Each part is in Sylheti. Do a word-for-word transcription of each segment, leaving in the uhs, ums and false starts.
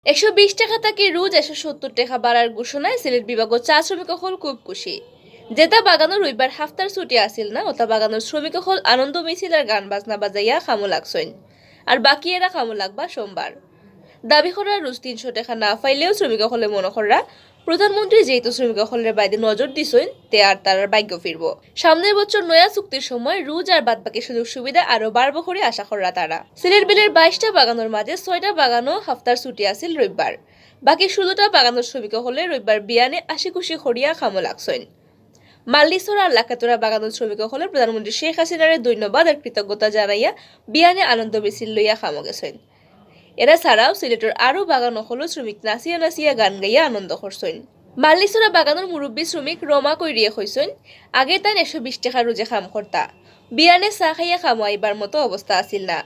একশো বিশ টেকা থাকি রোজ একশো সত্তর টেকা বাড়ার ঘোষণায় সিলেট বিভাগর চা শ্রমিক অকল খুব খুশি। যেটা বাগানো রবিবার হাফতার ছুটি আছিল না, ওটা বাগানোর শ্রমিক অকল আনন্দ মিছিল আর গান বাজনা বাজাইয়া কামো লাগছইন। আর বাকি এরা কামো লাগবা সোমবার। দাবি করা রোজ তিনশো টেকা না পাইলেও শ্রমিক অকলে মনো কররা প্রধানমন্ত্রী যেহেতু শ্রমিক অকলর বায়দি নজর দিছইন, তে আর তারার ভাগ্য ফিরবো। সামনের বছর নয়া চুক্তির সময় রোজ আর বাদবাকি সুযোগ সুবিধা আরো বাড়বো করি আশা কররা তারা। সিলেট বিলের বাইশটা বাগানোর মাঝে ছয়টা বাগানো হাফতার ছুটি আছিল রবিবার। বাকি ষোলোটা বাগানোর শ্রমিক অকলে রবিবার বিয়ানে আশি খুশি করিয়া কামো লাগছইন। মাল্লিছড়া আর লাখাতড়া বাগানোর শ্রমিক অকলে প্রধানমন্ত্রী শেখ হাসিনারে ধন্যবাদ আর কৃতজ্ঞতা জানাইয়া বিয়ানে আনন্দ মিছিল লইয়া কামো গেছইন। এরা ছাড়াও সিলেটর আরো বাগান অকলর শ্রমিক নাচিয়া নাচিয়া গান গাইয়া আনন্দ করছইন। মাল্লিছড়া বাগানোর মুরব্বী শ্রমিক রমা কৈরিয়ে কইছইন, আগে তাইন একশো বিশ টেকা রোজে কাম করতা, বিয়ানে চা খাইয়া কামো আইবার মতো অবস্থা আছিল না।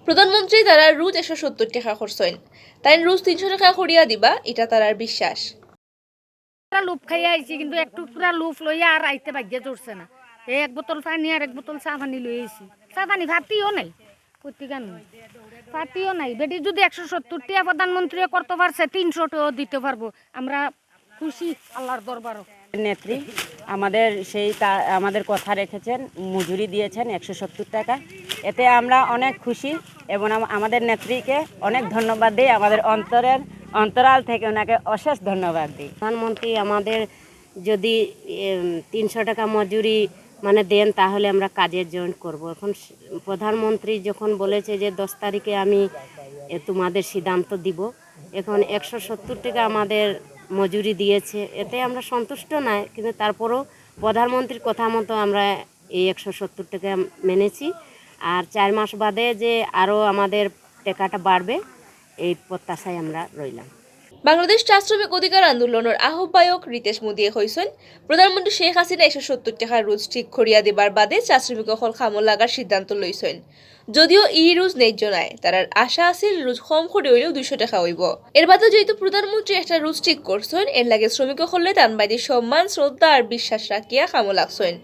প্রধানমন্ত্রী তারা রোজ একশো সত্তর টেকা করছইন, তাইন রোজ তিনশো টেকা করিয়া দিবা, ইটা তারার বিশ্বাস। পুরা লুপ খাইয়া আইছি, কিন্তু একটু পুরা লুপ লইয়া আর আইতে ভাগ্যে জুটছে না। এই এক বোতল পানি আর এক বোতল চা পানি লই আইছি। চা পানি ফাতিও নাই, পত্রিকা নাই, ফাতিও নাই। বেটি যদি একশো সত্তর টিয়া প্রধানমন্ত্রী করতে পারছে, তিনশো টিয়াও দিতে পারবো। আমরা খুশি আল্লাহর দরবারও। নেত্রী আমাদের সেই তা-, আমাদের কথা রেখেছেন, মজুরি দিয়েছেন একশো সত্তর টাকা। এতে আমরা অনেক খুশি এবং আম-, আমাদের নেত্রীকে অনেক ধন্যবাদ দিই। আমাদের অন্তরের, অন্তরাল থেকে ওনাকে অশেষ ধন্যবাদ দিই। প্রধানমন্ত্রী আমাদের যদি, এম, তিনশো টাকা মজুরি মানে দেন, তাহলে আমরা কাজে জয়েন করব। এখন স-, প্রধানমন্ত্রী যখন বলেছে যে দশ তারিখে আমি, এ, তোমাদের সিদ্ধান্ত দিব, এখন একশো সত্তর টাকা আমাদের মজুরি দিয়েছে, এতে আমরা সন্তুষ্ট নয়, কিন্তু তারপরও প্রধানমন্ত্রীর কথা মতো আমরা এই একশো সত্তর টাকা মেনেছি। আর চার মাস বাদে যে আরও আমাদের টাকাটা বাড়বে, এই প্রত্যাশায় আমরা রইলাম। বাংলাদেশ চা শ্রমিক অধিকার আন্দোলনের আহ্বায়ক রিতেশ মোদীয়ে কইছইন, প্রধানমন্ত্রী শেখ হাসিনা একশো সত্তর টাকা রোজ ঠিক করিয়া দিবার বাদে চা শ্রমিক অকল কামো লাগার সিদ্ধান্ত লইছইন। যদিও ই রোজ ন্যায্য নায়, তারার আশা আছিল রোজ কম করি অইলেও দুইশো টাকা অইবো। এর বাদে যেহেতু প্রধানমন্ত্রী একটা রোজ ঠিক করছইন, এর লাগি শ্রমিক অকলে তান বায়দি সম্মান, শ্রদ্ধা আর বিশ্বাস রাখিয়া কামো লাগছইন।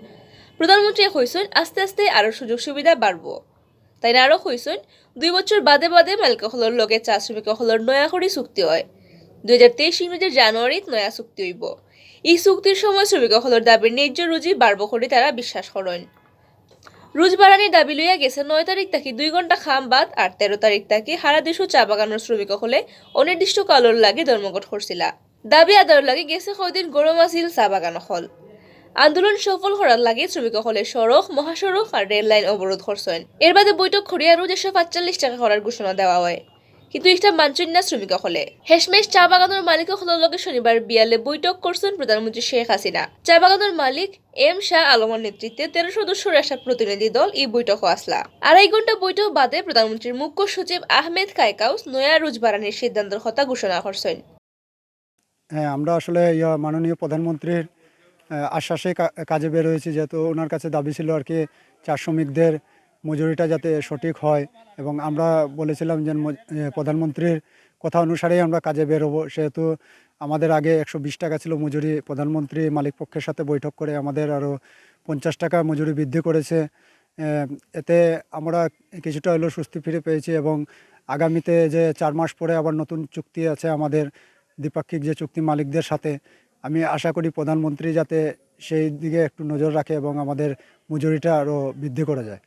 প্রধানমন্ত্রীয়ে কইছইন, আস্তে আস্তে আরো সুযোগ সুবিধা বাড়বো। তাইন আরো কইছইন, দুই বছর বাদে বাদে মালিক অকলর লগে চা শ্রমিক অকলর নয়া করি চুক্তি অয়। দুই হাজার তেইশ ইংরেজির জানুয়ারিত নয়া চুক্তি অইবো। ই চুক্তির সময় শ্রমিক অকলর দাবির ন্যায্য রুজি বাড়বো করি তারা বিশ্বাস করইন। রুজ বাড়ানির দাবি লইয়া গেছে নয় তারিখ থাকি দুই ঘন্টা কাম বাদ আর তেরো তারিখ থাকি হারা দেশো চা বাগানোর শ্রমিক অকলে অনির্দিষ্ট কালর লাগি ধর্মঘট করছিলা। দাবি আদায়র লাগি গেছে কয়দিন গরম আছিল চা বাগান অকল। আন্দোলন সফল করার লাগি শ্রমিক অকলে সড়ক, মহাসড়ক আর রেল লাইন অবরোধ করছইন। এর বাদে বৈঠক করিয়া রুজ একশো পাঁচচল্লিশ টাকা করার ঘোষণা দেওয়া অয়, কিন্তু ইটা মানছইন না শ্রমিক অকলে। শেষমেশ চা বাগানোর মালিক অকলর লগে শনিবার বিয়ালে বৈঠক করছইন প্রধানমন্ত্রী শেখ হাসিনা। চা বাগানোর মালিক এম শাহ আলমর নেতৃত্বে তেরো সদস্যর একটা প্রতিনিধি দল ই বৈঠকো আসলা। আড়াই ঘন্টা বৈঠক বাদে প্রধানমন্ত্রীর মুখ্য সচিব আহমেদ কায়কাউস নয়া রুজ বাড়ানির সিদ্ধান্তর কথা ঘোষণা করছইন। হ্যাঁ, আমরা আসলে ইয়া মাননীয় প্রধানমন্ত্রীর, আহ, আশ্বাসে কা-, কাজে বের হয়েছি, যেহেতু ওনার কাছে দাবি ছিল আর কি চা শ্রমিকদের মজুরিটা যাতে সঠিক হয়, এবং আমরা বলেছিলাম যে ম-, এ, প্রধানমন্ত্রীর কথা অনুসারেই আমরা কাজে বের হবো। সেহেতু আমাদের আগে একশো বিশ টাকা ছিল মজুরি, প্রধানমন্ত্রী মালিক পক্ষের সাথে বৈঠক করে আমাদের আরও পঞ্চাশ টাকা মজুরি বৃদ্ধি করেছে। এ, এতে আমরা কিছুটা হলেও স্বস্তি ফিরে পেয়েছি, এবং আগামীতে যে চার মাস পরে আবার নতুন চুক্তি আছে আমাদের দ্বিপাক্ষিক যে চুক্তি মালিকদের সাথে, আমি আশা করি প্রধানমন্ত্রী যাতে সেই দিকে একটু নজর রাখে এবং আমাদের মজুরিটা আরও বৃদ্ধি করা যায়।